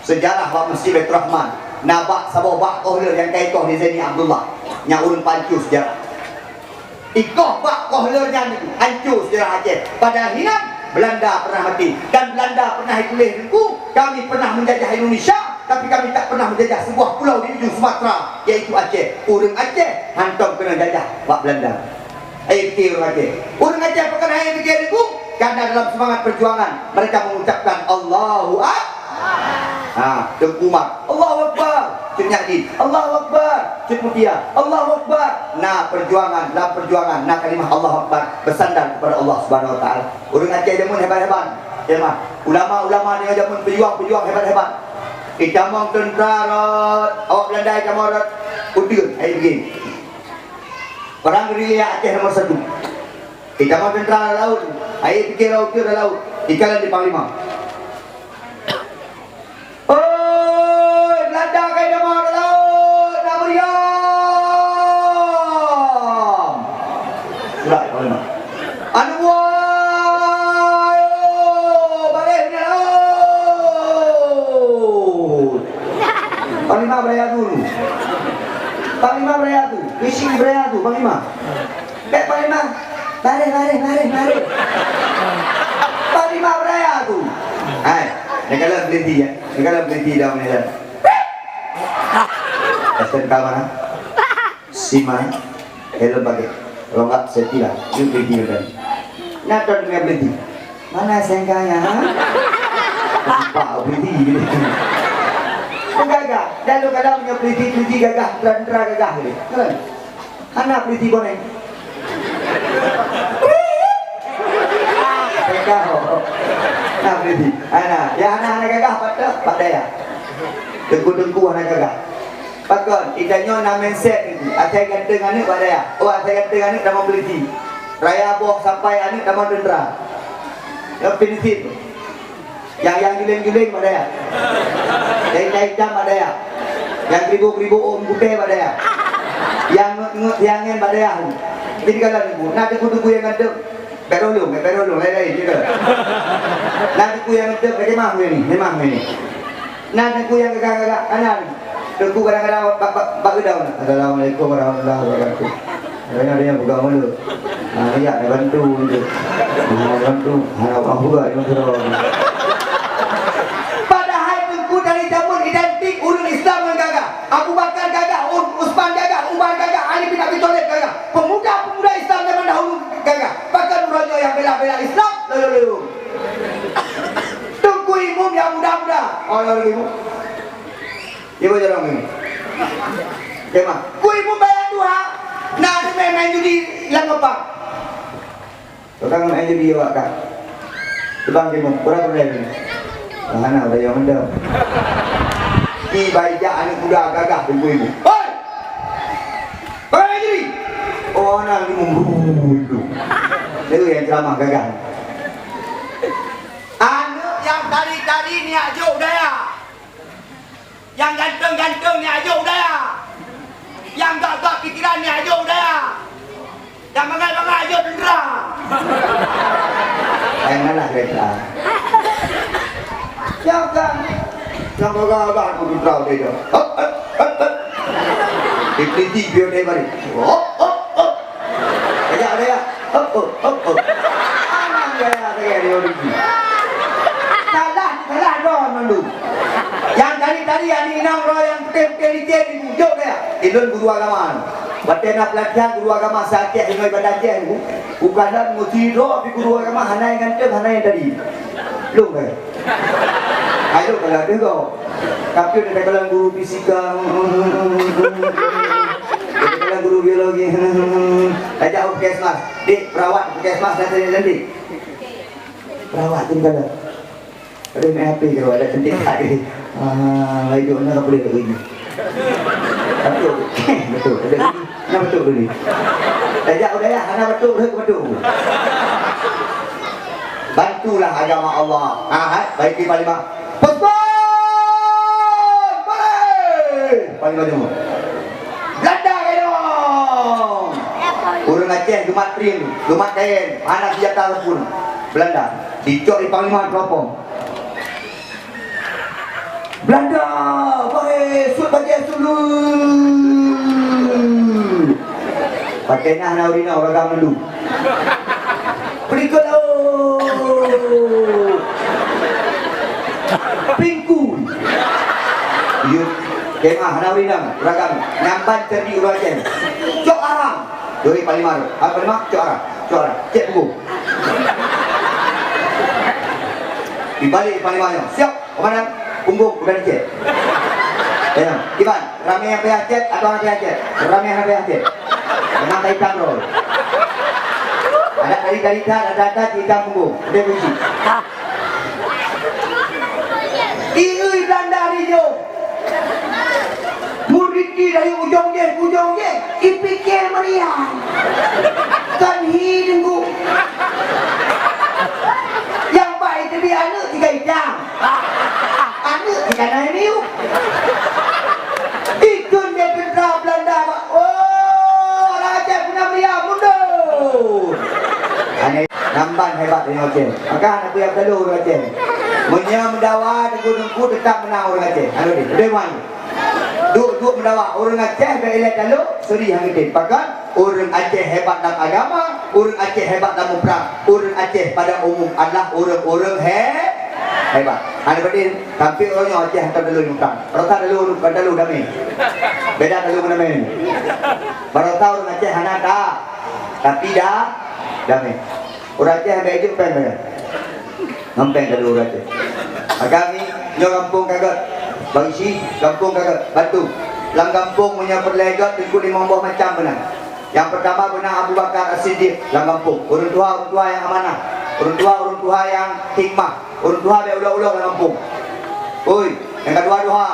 Seujarah bak Mesjid Baiturrahman, na bak saboh bak koh le nyang ka ikoh lé Zaini Abdullah. Nyang ureueng pancôh seujarah. Ikoh bak koh le nyan hanco seujarah Aceh. Padahai hinan Belanda pernah maté dan Belanda pernah ituléh Teungku, kami pernah menjajah Indonesia, tapi kami tak pernah menjajah sebuah pulau di ujung Sumatera, yaitu Aceh. Ureueng Aceh hantom keuneuk jajah bak Belanda. Hai pike ureueng Aceh. Ureueng Aceh pakon hai pike Teungku? Karena dalam semangat perjuangan mereka mengucapkan Allahu Ak-, ha, Teungku Umar, Allahu Akbar. Cit nyak jih, Allahu Akbar. Cit mutia, Allahu Akbar. Na perjuangan, lam perjuangan na kalimah Allahu Akbar bersandar kepada Allah Subhanahu Wa Taala. Ureueng Aceh jameun hebat-hebat. Ya mah. Ulama-ulama nyoe jameun pejuang-pejuang hebat-hebat. Itamong teuntara rot, awak Belanda itamong rot. Udeun, hai begini. Perang gerilya Aceh nomor satu. Itamong teuntara laut, hai pike laut tu laut. Ikalon di panglima. Oi, Belanda ka itamong laut, na meriam. Surat panglima. Anu wahai, oh, bareh laut. Panglima beraya tu. Panglima beraya tu. Bisi beraya tu, Panglima. Bèk Panglima. Bareh, bareh, bareh, bareh. Panglima beraya tu. Hai, neukalon peuliti ya. Neukalon peuliti dah menilai. S T N K mana? Sima, helm pakai. Kalau enggak, saya tilang. Ini berhenti udah. Nah, tuan dengar berhenti. Mana sengkanya, ha? Nampak berhenti gitu. Gagah. Lalu kalau punya berhenti, berhenti gagah, tentara gagah gitu. Kan? Hana berhenti bonek. Gagah. Hana berhenti. Hana. Ya, hana, hana gagah, patah, patah ya. Tengku-tengku hana gagah. Pakon, geutanyoe na mindset nyoe, asai ganteng aneuk bak dayah. Oh, asai ganteng aneuk tamong polisi. Raya boh sampai aneuk tamong tentara. Nyoe prinsip. Nyang, nyang juléng-juléng bak dayah. Nyang itam-itam bak dayah. Nyang kribo-kribo ôn putèh bak dayah. Nyang ngeut-ngeut siangen bak dayah. Jadi kalau nunggu, na teuku-teuku nyang ganteng. Bèk rolong, bèk rolong, laén-laén, ya ke? Na teuku nyang ganteng, bèk memang ni, memang ni. Na teuku nyang gagah-gagah, kanan. Teuku kadang-kadang bak, bak, bak geudong. Assalamualaikum warahmatullahi wabarakatuh. Kadang-kadang dia pegang mulut. Ha, ya, dia bantu je. Ha, dia bantu. Ha, orang juga dia bantu orang. Padahai Teungku dari jameun identik ureueng Islam ngon gagah. Abu Bakar gagah, U-, Utsman gagah, Umar gagah, Ali bin Abi Thalib gagah. Pemuda-pemuda Islam zaman dahulu gagah. Bahkan uroe nyoe nyang bela-bela Islam, loyo-loyo. Teungku Imum nyang muda-muda. Oh, ya, Imum. Ibu jalan ni. Jemaah. Ku Imum bayar duha. Nak main-main judi lam apa? Tukang main judi awak kan. Tukang Imum, berapa main ni? Mana ada yang mendem? Di baijak aneuk muda gagah Teungku Imum. Hoi! Tukang main judi. Oh, anak Imum. Itu. Itu yang ceramah gagah. Aneuk nyang tari-tari niat jok daya. Nyang ganteng-ganteng niat jok daya. Nyang gak-gak pikiran niat jok daya. Nyang bangai-bangai jok tentara. Nyang mana kereta? Nyang kan? Nyang gagah-gagah aku tentara udah itu. Hop, hop, hop, hop. Di peliti biar dia balik. Hop, hop, hop. Kajak ada ya? Hop, hop, hop, hop. Anang gaya saya dia udah. Salah, salah dua mandum. Yang tadi-tadi yang ni inang roh yang putih-putih licin di pucuk dia. Ilun guru agama. Batena pelatihan guru agama sa Aceh dengan ibadah Aceh tu. Bukan dah mesti dok di guru agama hana yang ganteng, hana yang tadi. Belum kan? Ayo kalau ada kau. Tapi dia kata kalau guru fisika. Dia kata Guru biologi. Tajak u puskesmas. Dek, perawat puskesmas dan cantik-cantik. Perawat tu kalau. Ada main H P kalau ada cantik tak dia. Ah, hidup mana boleh lagi ni. Betul. Betul. Ada lagi. Mana betul tadi? Tajak u dayah, hana betul, betul, betul. Bantulah agama Allah. Ha, hai, baik di Palembang. Pasukan! Balik! Panglima Timur. Belanda kayong! Ureueng Aceh geumat trim, geumat kain, hana senjata pun. Belanda. Dicok di Panglima Teropong. Belanda, bahé, suet bajèe sulu. Pakai nah na urina uragam mandu. Pelikot laut. Pingkui. Yuk, kemah na urina uragam. Nyamban cerdik urang Aceh. Cok arang. Doi Panglima tu. Ah, Panglima, cok arang. Cok arang. Cek punggung. Dibalik Panglima nyoe. Siap. Komandan, punggung udah dicek. Ya, kiban, ramé nyang payah cek atau hana payah cek? Ramé hana payah cek. Memang ka itam roh. Ada kali-kali tak ada-ada itam punggung. Udah kunci. Iui Belanda hari nyoe. Murit dari ujong jih, ujong jih, ipike meriah. Kan hi deunggu. Nyang bai teubiet aneuk tiga itam. Aneuk jih ka na miu. Ikun dia tentara Belanda, oh, raja guna meriah mundur. Aneh, namban hebat dari Aceh. Maka anak kuya beutalo ureueng Aceh. Meunyoe meudawa teungku-teungku tetap menang ureueng Aceh. Aduh deh, udah wan. Duek-duek meudawa ureueng Aceh bak ilée talo, seuri hang geutem. Pakon? Ureueng Aceh hebat lam agama, ureueng Aceh hebat lam muprang, ureueng Aceh pada umum adalah ureueng-ureueng he-, hebat. Hana beude, tapi ureueng nyoe Aceh hantom talo muprang. Rasa talo, bukan talo damé. Beda talo ngon damé. Barosa ureueng Aceh hana ta, tapi da-, damé. Ureueng Aceh bèk jeuet péng. Ngampeng ka dua ratus. Agam ni, nyoe gampông ka gèt. Bang Isi, gampông ka gèt. Bantu. Lam gampông meunyoe peureulèe gèt, teungku limong boh macam beuna. Nyang peurtama beuna Abu Bakar As-Siddiq lam gampông. Ureueng tuha, ureueng tuha nyang amanah. Ureueng tuha, ureueng tuha nyang hikmah. Ureueng tuha bèk ulok-ulok lam gampông. Oi, nyang keudua tuha.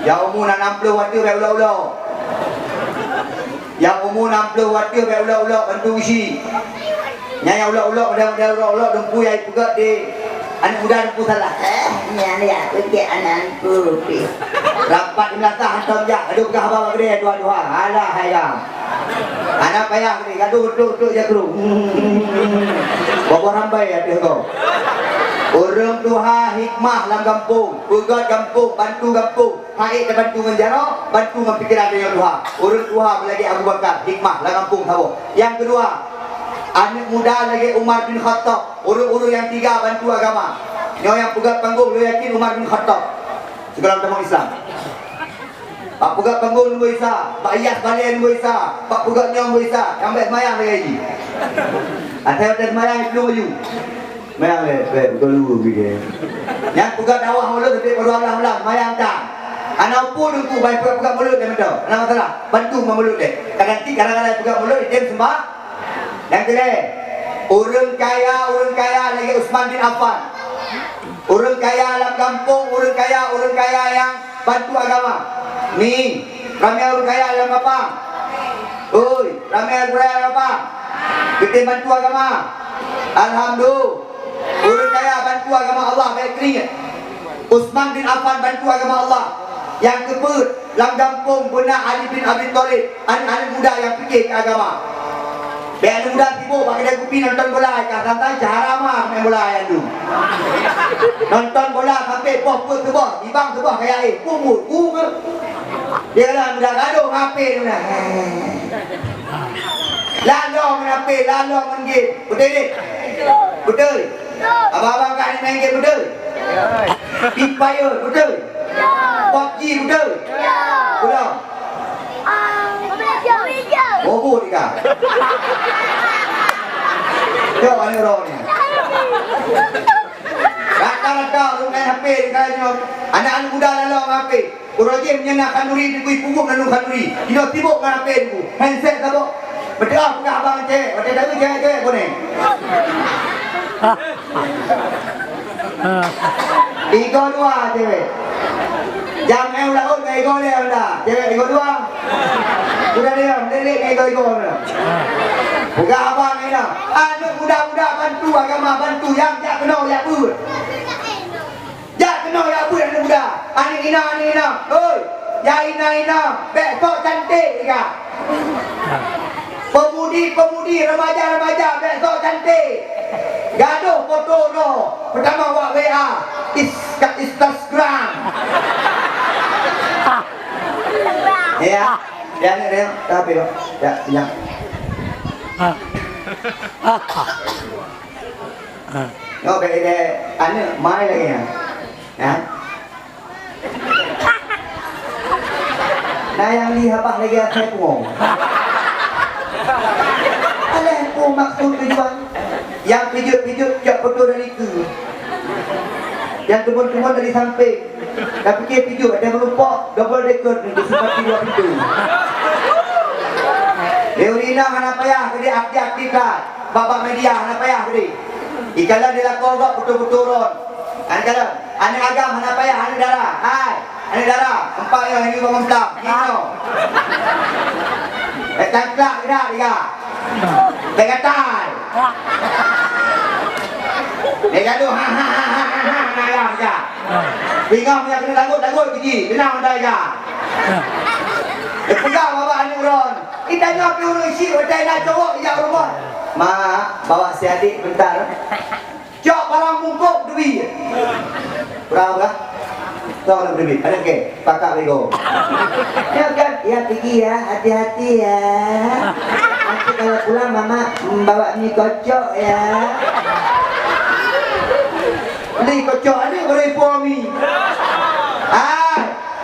Nyang umu na nam ploh watèe bèk ulok-ulok. Nyang umu nam ploh watèe bèk ulok-ulok bantu isi. Nyan nyang ulok-ulok, model-model ulok-ulok, Teungku nyang ipeugèt di aneuk muda Teungku salah. Eh, nyan ya, keucek aneuk Teungku pih. Rapat di meunasah hantom jak, aduh peugah haba bak geude dua-dua. Alah hai gam. Hana payah geude, gadoh trok-trok jak kru. Boboh rambai ateueh gob. Ureueng tuha hikmah lam gampông, peugèt gampông, bantu gampông. Hai, tabantu ngon jaroe, bantu ngon pikeran tanyoe tuha. Ureueng tuha beulagèe Abu Bakar, hikmah lam gampông saboh. Nyang keudua, aneuk muda lagèe Umar bin Khattab, ureueng-ureueng nyang tiga bantu agama. Nyoe nyang peugèt panggong, lôn yakin Umar bin Khattab. Sigohlom tamong Islam. Bak peugèt panggong Teungku Isa, bak hias balèe Teungku Isa, bak peugèt nyoe Teungku Isa, nyang bèk seumayang lagèe jih. Asai watèe seumayang, iplueng baju. Mayang lé, bèk, beutôi lu bidé. Nyang peugah dakwah mulod, tapi peurulah-ulah, mayang tan. Hana peue Teungku, bai peugah-peugah mulod lé mantong. Hana masalah. Bantu meumulod lé. Kadang cit, kadang-kadang peugah mulod, item seumbah. Nyang keulhèe, ureueng kaya, ureueng kaya lagèe Utsman bin Affan. Ureueng kaya lam gampông, ureueng kaya, ureueng kaya nyang bantu agama. Ni, ramè ureueng kaya lam lapang. Oi, ramè ureueng kaya lam lapang. Geutem bantu agama. Alhamdulillah. Ureueng kaya bantu agama Allah, bèk keuringèt. Utsman bin Affan bantu agama Allah. Nyang keupeuet, lam gampông beuna Ali bin Abi Thalib, aneuk-aneuk muda nyang pike keu agama. Bèk aneuk muda sibok bak keudè kupi nonton bola, ka santai cara ma main bola nyan tu. Nonton bola sampai poh peuet suboh, ibang suboh kaya, eh, punggut, ku ke? Dia kata, "Muda gadoh ngape ni, muda?" Lalong ngape, lalong ngon game. Beutôi deh? Beutôi. Abang-abang kat ni main game beutôi? Free Fire beutôi? PUBG beutôi? Beutôi. Bobo ni kah? Jawab aneuk droe ni. Kan? Rata-rata ureueng main H P di kala nyoe. Aneuk-aneuk muda lalong H P. Uroe jih meunyoe na khanduri, teungku, ipeubuet ngon khanduri. Jinoe sibok ngon H P, teungku. Handset saboh. Beuteuah peugah abang cewek. Watèe taeu cewek-cewek koneng. Igoe dua cewek. Jam eh ulah ot ngon igoe lé honda. Cewek igoe dua. Sudah dia, lelek ngon igoe-igoe na. Peugah abang ina. Aneuk muda-muda bantu agama, bantu nyang jak keunoe, jak beuet. Jak keunoe, jak beuet aneuk muda. Aneuk ina, aneuk ina. Hoi, ya ina-ina, bèk sok cantik, ya. Pemudi-pemudi, remaja-remaja, bèk sok cantik. Gadoh foto droe, peutama wak W A, is-, ka Instagram. Ya, ya, ya, ya, tapi, ya, ya. Nyoe bèk ilèe aneuk mai lagèe nyan. Ya. Na nyang li habah lagèe asai pungo. Alah, peue maksud tujuan? Nyang keujot-keujot jak foto dari keue. Nyang teumon-teumon dari sampéng. Tapi keu tujuh ada meureumpok, double decker ni, diseupati dua pintu. Lé ureueng inong hana payah keudéh aktif-aktif that. Bak-bak media hana payah keudéh. Ikalon dilakoe gob beutôi-beutôi ron. Kan kalon, aneuk agam hana payah, aneuk dara. Hai, aneuk dara, empat nyoe, lima puluh enam. Gino. Eh, tangklak keudak tiga. Teugatai. Dia gaduh, ha, ha, ha, ha, ha, ha, ha, ha, ha. Bingung dia kena lagut-lagut biji. Tenang, udah ya. Eh, peugah bak aneuk ron. Kita nyoe pi ureueng syik, watèe na cowok jak rumoh. Mak, bawa si adik bentar. Cok barang bungkôk duit. Berapa? Tong nak duit. Ada ke? Pakak bego. Ya kan? Ya, pergi ya. Hati-hati ya. Nanti kalau pulang mama, mm, bawa mi kocok ya. Beli kocok ni beri suami. Ah,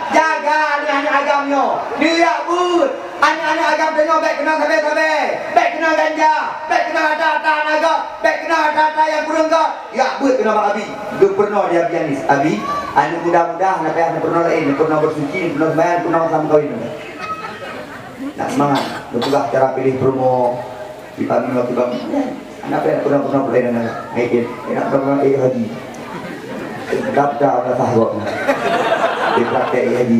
jaga aneuk-aneuk agam nyoe. Dia buet. Aneuk-aneuk agam tanyoe bèk keunong sabe-sabe, bèk keunong ganja, bèk keunong ata-ata aneuk agam, bèk keunong ata-ata nyang kureueng göt. Jak beuet keunoe bak Abi. Geupeurunoe di Abi Anis. Abi, aneuk muda-muda hana payah neupeurunoe laén, neupeurunoe beusuci, neupeurunoe seumayang, neupeurunoe masa meukawen. Nak seumangat, neupeugah cara piléh peurumoh. Tiba nyoe, tiba nyoe. Aneuk payah peurunoe-peurunoe peulayanan aneuk. Hai, Din. Enak peurunoe, eh, haji. Daftar dah sah gop. Di praktek haji.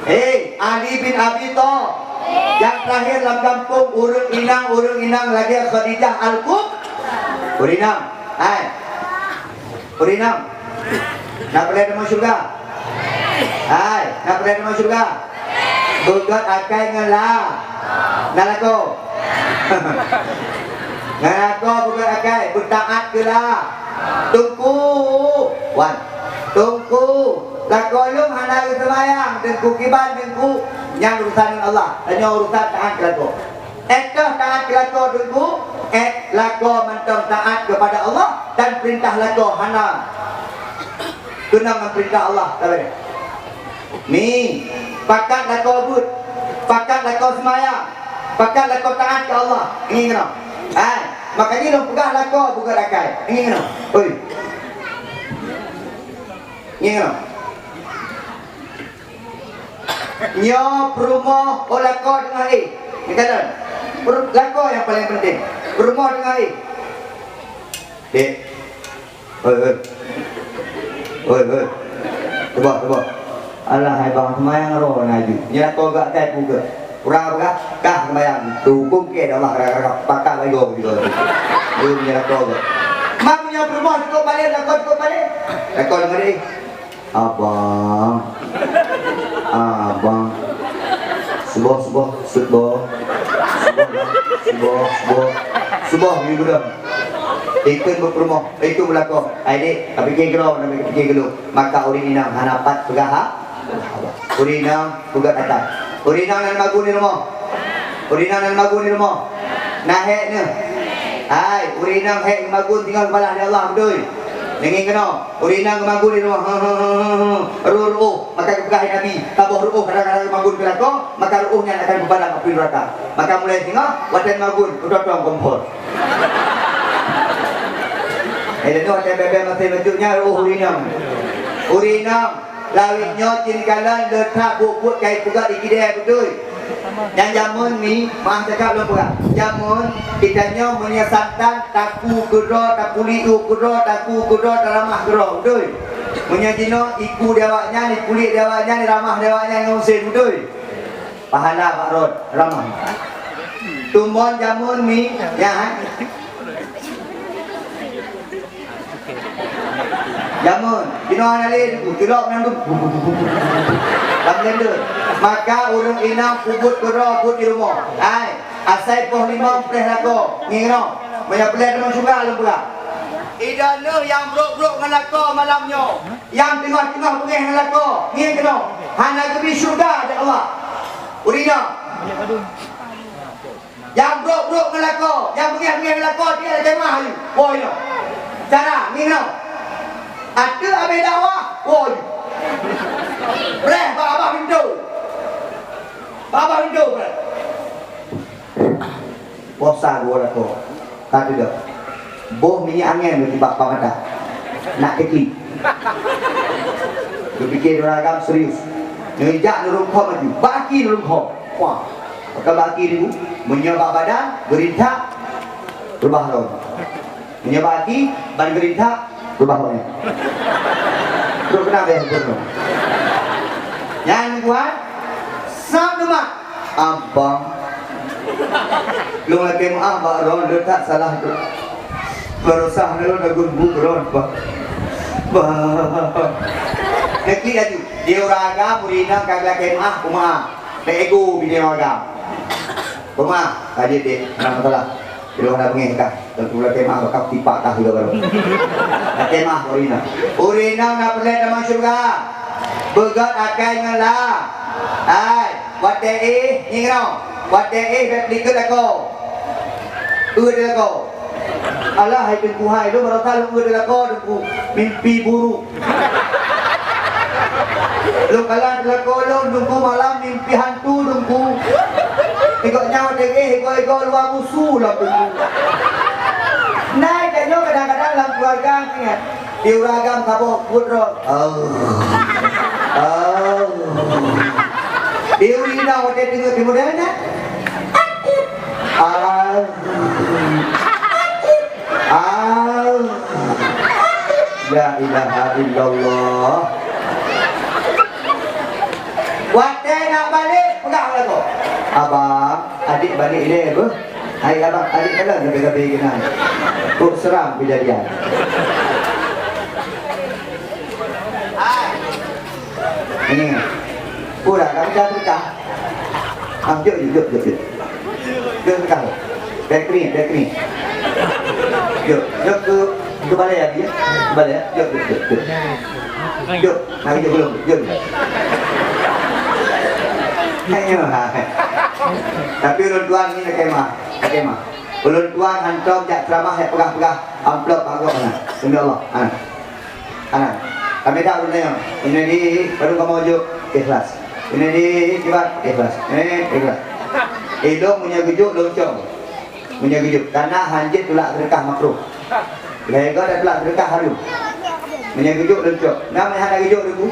Hei, Ali bin Abi Thalib. Nyang terakhir lam gampông, ureueng inong, ureueng inong lagèe Khadijah Al-Kub-, ureueng inong. Hai. Ureueng inong. Na peureulèe tamong syeuruga? Hai, na peureulèe tamong syeuruga? Beugöt akai ngon la-, na lakoe. Ngon lakoe beugöt akai, beutaat keu la-, Teungku. Wan. Teungku, lakoe lôn hana geuseumayang, Teungku, kiban Teungku. Nyan urusan ngon Allah. Tanyoe urusan taat keu lakoe. Ék teuh taat keu lakoe Teungku, ék lakoe mantong taat keupada Allah dan peurintah lakoe hana keunong ngon peurintah Allah. Tabe. Ni, pakat lakoe beuet, pakat lakoe seumayang, pakat lakoe taat keu Allah. Ingat keunoe. Hai, makajih lôn peugah lakoe beugöt akai. Ingat keunoe. Oi. Ingat keunoe. Nyoe peurumoh, oh, lakoe teungoh éh. Ni kalon. Per-, lakoe nyang paleng penting. Peurumoh teungoh éh. Dek. Oi, oi. Oi, oi. Cuba, cuba. Alah, hai bang, seumayang roh na aju. Nyoe lakoe gak tai puke. Urang apa kah? Kah seumayang. Huköm keu Allah, gara-gara pakat lagi gitu. Dia punya lakoe gak. Mak punya peurumoh cukup balik, lakoe cukup balik. Lakoe dengar deh. Abang. Abang. Suboh, suboh, suboh. Suboh, suboh, suboh. Suboh, you gudang. Ikut berperumoh, ikut berlakoe. Hai dek, pikir geulong, pikir geulong. Maka ureueng inong hana pat peugah ha? Ureueng inong peugah kata. Ureueng inong na magun di rumoh. Ureueng inong na magun di rumoh. Na hék neuh. Hai, ureueng inong hék magun tinggai balaih di Allah beutôi. Deungoe keunoe, ureueng inong magun di rumoh. Ruh-ruh, maka geupeugah lé Nabi, saboh ruh kadang-kadang magun keu lakoe, maka ruh nyan akan geupalang api neuraka. Maka mulai singoh, watèe magun, peutotong kompor. Eh, leunoe watèe bèe-bèe maséh bacut nyan reuôh ureueng inong. Ureueng inong, lawét nyoe cit kalon le that buet-buet ka ipeugöt di keudè, beutôi? Nyang jameun mi, maah cakap lôn peugah. Jameun, geutanyoe meunyoe santan, taku keudroe, tapuléh u keudroe, taku keudroe, taramah keudroe, beutôi? Meunyoe jinoe, iku di awaknyan, ipuléh di awaknyan, iramah di awaknyan ngon usen, beutôi? Pahala bak rot, ramah. Tumbon jameun mi, nyan. Jameun, jinoe hana lé, culok nyan tu. Lam blender. Maka ureueng inong peubuet keudroe buet di rumoh. Hai, asai poh limong preh lakoe, ngieng inoe. Meunyoe preh teuma syeuruga lôn peugah. Ideh neuh nyang brok-brok ngon lakoe malam nyoe. Nyang teungoh-teungoh beungéh ngon lakoe, ngieng keunoe. Hana geubri syeuruga lé Allah. Ureueng inong. Nyang brok-brok ngon lakoe, nyang beungéh-beungéh ngon lakoe, tinggai lam khemah laju. Woe inoe. Cara, ngieng inoe. Ateueh abéh dakwah, woe laju. Preh bak babah pintoe. Bak babah pintoe preh. Posa geuwoe lakoe. Ka teuga. Boh minyeuk angèn lôn tibak bak mata. Nak keuklip. Geupike ureueng agam serius. Nyoe jak nurun khom laju. Bak aki nurun khom. Wah. Maka bak aki ribu. Meunyoe bak badan, geurintak, reubah lom. Meunyoe bak aki, ban geurintak, reubah lom. Trok keunan bèe gubernur. Nyan buat, sam teuma. Abang. Lôn lakèe meu'ah bak droen, lôn that salah droen. Baroesa lôn lagun bu droen, Bang. Bang. Nyan klik laju. Di ureueng agam, ureueng inong ka geulakèe meu'ah, peumeu'ah. Bèk ego bak ureueng agam. Peumeu'ah, ka jeuet deh, hana masalah. Di luwa hana beungéh kah, dan pula tema kah tipak kah juga baru. Tema ureueng inong. Ureueng inong na peureulèe tamong syeuruga. Beugöt akai ngon la. Hai, watèe éh, ngieng inoe. Watèe éh bèk peulikot lakoe. Eut lakoe. Alah, hai Teungku hai, lôn baroesa lôn eut lakoe, Teungku. Mimpi buruk. Lôn kalon teuh lakoe lôn, Teungku, malam mimpi hantu, Teungku. Teungoh nyan degeh igoe-igoe luwa musu lom, Teungku. Nah, tanyoe kadang-kadang lam keuluwarga ingat, di ureueng agam saboh peuet droe. Oh. Oh. Di ureueng inong watèe teungoh timu deh nyan. Ah. Ah. La ilaha illallah. Watèe nak balek, peugah lagoe. Abang, adik balek lé beuh. Hai abang, adik kalon leubeh-leubeh keunan. Kok seram kejadian. Hai. Ini. Pura kami dah berkah. Ah, jom, jom, jom, jom, jom. Jom, berkah. Bakery, bakery. Jom, jom ke, ke balai lagi ya. Ke balai ya. Jom, jom, jom, jom. Jom, mari jom belum. Jom. Ayo, hai. Tapi ulôn tuan ni nak kemah, nak kemah. Ulôn tuan hantom jak ceramah, jak peugah-peugah amplop bangkok na. Demi Allah. Ha. Anak, kami tak beutanyong. Ini di baru kamu ujuk ikhlas. Ini di kibat ikhlas. Ini ikhlas. Ilôn meunyoe geujok lôn cong. Meunyoe geujok. Karena hanjeuet tulak seudeukah makruh. Lheuh goe dak tulak seudeukah harum. Meunyoe geujok lôn cong. Nama yang hana geujok dulu?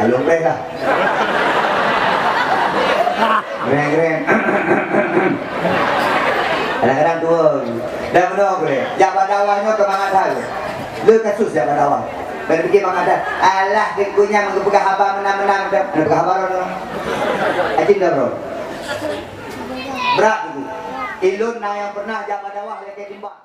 Alung peh lah. Keren-keren. Kadang-kadang tua. Dah menang boleh. Jak bak dakwah nyoe keu mangat hal. Le kasus jak bak dakwah. Bèk pikir mangat dah. Alah, deuk nyan meupeugah haba meunan-meunan dah. Meupeugah haba dah. Acin dah, bro. Brat tu. Ilôn na nyang pernah jak bak dakwah lagèe timbang.